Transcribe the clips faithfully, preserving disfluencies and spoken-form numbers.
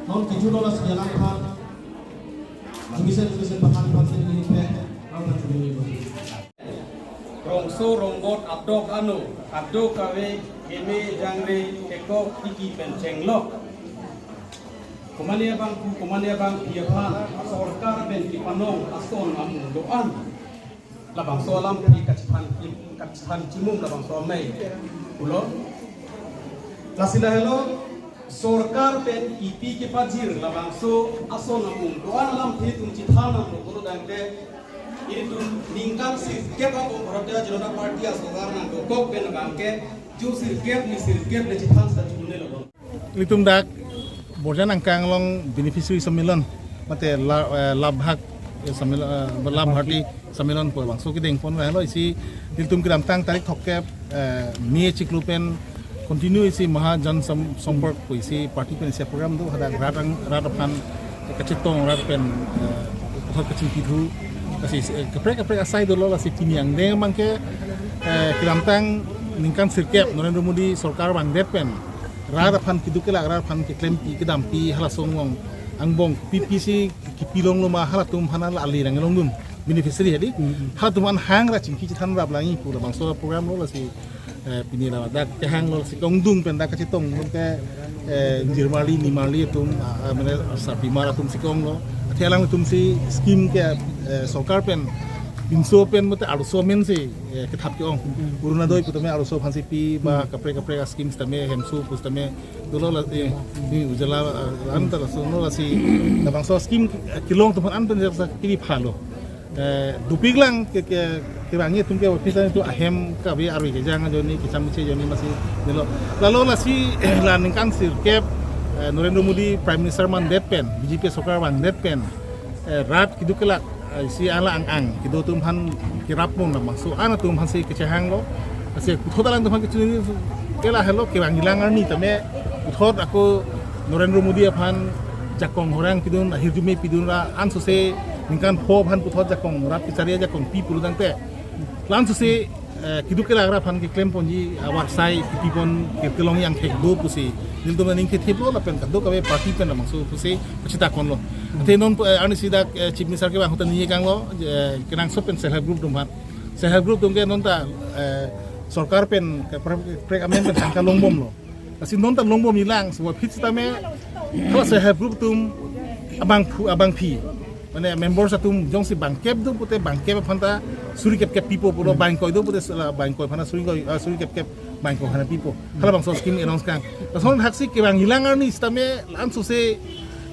Non kejut lo lasi alam aphan, jumisen jumisen aphan aphan si neli pe, ram na jumisen. Rongso rongbot adok ano, adok kave, keme jangre, kekok tiki pen chenglok. Komane abang ku, komane abang pi aphan, sorkar pen kepanong ason amung do-an. Labangso alam pi kachethan, kachethan chimum labangso amei pulo. Lasi lahelo, sorkar pen kipi kepajir labangso ason amung do-an alamthe itum chethan nanglo pulo tangte, itum ningkan sirkep ako Bharatiya Janata Party asorkar nangdokok pen abangke, ju sirkep ni sirkep le chethan sa chunelo. Ilitum dak Borjan angkang along beneficiary sammilan, mate la, eh, labhak, eh, sammilan, eh, labharti sammilan pu labangso kedeng pon lo. Isi ilitum kedamtang tarik throkkep, eh, May chiklo pen continue isi Mahajan Sam-, Sampark pu isi party pen isi program do, hadak rat ang, rat aphan kachetong, rat pen, eh, puthot kachingki thu, lasi, eh, kaprek kaprek asai dolo. Lasi pini angdeng abangke, eh, kedamtang ningkan sirkep Narendra Modi sorkar vangdet pen rat aphan keduk kelak, rat aphan keklempi kedampi halason angbong, angbong pipi si kipilong lo ma, halatum aphan la ali rang longdun beneficiary hadi. Hmm. Halatum aphan hang ra chingki chethan rap langji pu labangso program lo. Lasi, eh, pini la dak kehang lo, lasi kongdung pen dak kachetong lo ke, eh, jirmarli nimarli atum, ah, ah, mane sarpimar atum si ke-ong lo. Athe alangtum si scheme ke, eh, sorkar pen pinso pen mate arloso amen si, eh, kethap ke-ong. Hmm. Orunodoi pu tame arloso aphan si pi ba, hmm, kaprek kaprek a-scheme tame, hemso pu tame dolo la, eh, ni Ujjwala, eh, an ta lason lo. Lasi labangso scheme, eh, kelong atum aphan an pen jasa kiri phalo. Eh, dopik lang ke, ke, kevangji atum ke office itu ahem kave arve kejang ajoine, kecham che ajoine masi dolo. Lalo lasi, la ningkan sirkep, eh, Narendra Modi Prime Minister mandet pen, B J P sorkar vangdet pen, eh, rat keduk kelak, eh, si ala ang ang kedo atum aphan kerap mong labangso an atum aphan si kechehang lo. Lasi puthot alangtum aphan kechini ke lahelo, kevangji lang arni tame puthot ako Narendra Modi aphan jakong horang pidun, ahirjume pidun ra, ansose ningkan pho aphan puthot jakong rat kechari ajakong pi pulo tangte, la ansose, eh, keduk kelak rat aphan keklem ponji awarsai kipi pon ke kelong yang thek do pusi nelitum aning kethip lo lapen kadokave party pen labangso pusi kachita kon lo. Athe non, eh, arnisi dak, eh, Chief Minister kevang ahut ta ningje kang lo, eh, kenangsot pen self help group atum aphan. Self help group atum ke non ta, eh, sorkar pen kaprek, kaprek amen pen tangka longbom lo. Lasi non ta longbomji lang, so aphi sitame, hala self help group atum abangphu, abangpi, mane members atum jongsi bangkep do pute bangkep aphan ta suri kep kep pipo pulo, hmm, bang ingkoi do pute la bang ingkoi aphan ta suri ingkoi, ah, suri kep kep bang ingkoi aphan ta pipo. Halabangso scheme announce kang. Lason haksi kevangji lang arni sitame la ansose,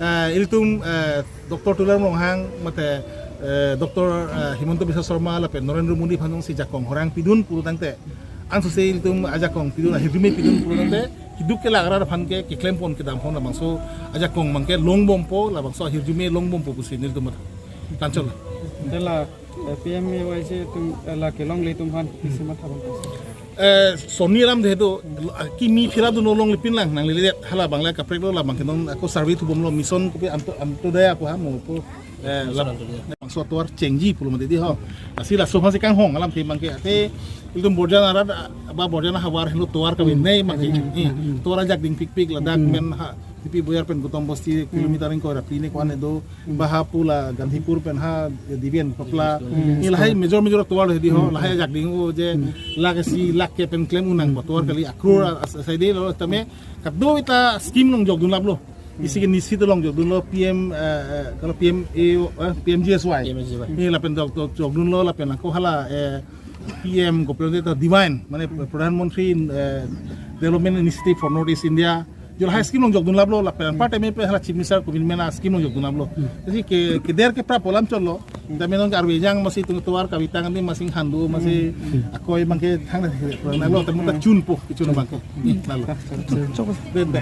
eh, ilitum, eh, Doctor Tuliram Ronghang mate, eh, Doctor, eh, Himanta Biswa Sarma lapen Narendra Modi aphan jongsi jakong horang pidun pulo tangte, ansose ilitum ajakong pidun, ahirjume pidun pulo tangte, keduk kelak rat aphan ke keklem pon kedam pon labangso ajakong abangke longbompo, labangso ahirjume longbompo pusi nelitum tanchol. Dela, eh, P M A Y C atum, eh, la kelongle atum aphan isi matha bang. Eh, sonni alam de do, kimi phila dun longle pin lang, nanglele hala abang le kaprek lo, labang ke non ako survey thubom lo, mission kopi Anto, Antyodaya ako ha mo po, eh, labangso tovar chengji pulo mati di ho. Lasi laso aphan si kanghong alamthe abangke, athe ilitum Borjan arat, ba Borjan ahavar henlo tovar kave nei abangke. Hmm. Eh, tovar ajak ding pikpik ladak, hmm, men ha, Tipi Boyar pen Gautam Bosti, hmm, kilometer ingkoi ra pine ko-an do, hmm, ba ha pu la Gandhipur pen ha Diben Papla. Hmm. Ni lahai major major tovar di ho, hmm, lahai ajak ding o je, hmm, lakh isi lakh ke pen klem un nangpo tovar kali, a crore a-, as-, asai de lo tame, kadokave ta scheme longjok dun lap lo. Isi ke nisi ta longjok dun lo P M, eh, eh, kalau P M A, eh, P M G S Y. P M G S Y. Ni lapen jok, jok, jok dun lo lapen ako hala, eh, P M ko pen ta Divine, mane Pradhan Mantri, eh, Development Initiative for North East India. Jo lahai scheme longjok dun lap lo, lapen anpar tame pe hala Chief Minister komin mena scheme longjok dun lap lo. Hmm. Jadi ke, keder keprap alam chot lo. Tame non arve jang masi tung tovar kavitang ni masi hando masi, hmm, akoi abangke thang na kurang lo, tame ta chunpo, chun abangke. Hmm, lalo. Chok. Bebe.